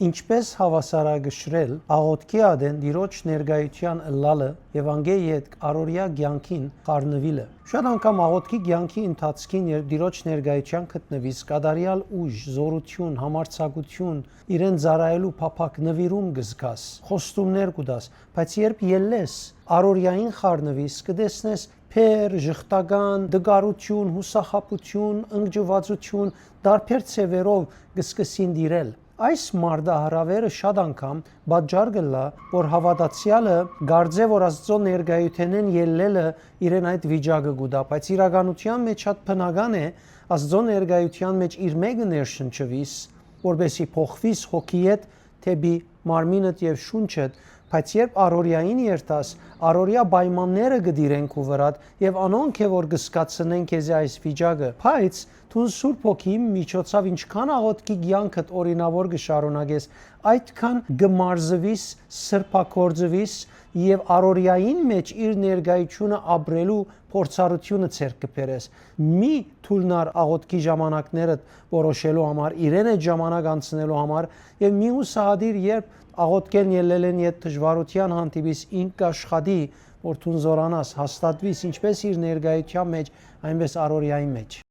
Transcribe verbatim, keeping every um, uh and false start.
Ինչպէս հաւասարակշռել աղօթքի ատեն Տիրոջ ներկայութեան ըլլալը եւ անկէ ետք առօրեայ կեանքին խառնուիլը։ Շատ անգամ աղօթքի կեանքի ընթացքին, երբ Տիրոջ ներկայութեան գտնուիս, կատարեալ ուժ, զօրութիւն, համարձակութիւն, իրեն ծառայելու փափաք, նուիրում կը զգաս, խոստումներ կու տաս, բայց երբ ելլես, առօրեային խառնուիս, կը տեսնես փեր, ժխտական, տկարութիւն, յուսախաբութիւն, ընկճուածութիւն, տարբեր ձեւերով կը սկսին տիրել։ Այս մարտահրաւերը շատ անգամ պատճառ կ'ըլլայ, որ հաւատացեալը կարծէ, որ Աստուծոյ ներկայութենէն ելլելը իրեն այդ վիճակը կու տայ, բայց իրականութեան մէջ շատ բնական է Աստուծոյ ներկայութեան մէջ իր մէկը ներշնչուիս, որպէսզի փոխուիս հոգիդ դէպի մարմինդ եւ շունչդ, բայց երբ առօրեային երթաս, առօրեայ պայմանները կը տիրեն քու վրադ եւ անոնք է որ կը զգացնեն քեզի այս վիճակը, բայց դուն Սուրբ Հոգիին միջոցաւ ինչքան աղօթքի կեանքդ օրինաւոր կը շարունակես, այդքան կը մարզուիս, սրբագործուիս եւ առօրեային մէջ իր ներկայութիւնը ապրելու փորձառութիւնը ձեռք կը բերես։ Մի թուլնար աղօթքի ժամանակներդ որոշելու համար, իրեն այդ ժամանակ անցնելու համար եւ մի հուսահատիր, երբ աղօթքերն ելլելէն յետ դժուարութեան հանդիպիս, ինք կ'աշխատի, որ դուն զօրանաս, հաստատուիս ինչպէս իր ներկայութեան մէջ, այնպէս առօրեային մէջ։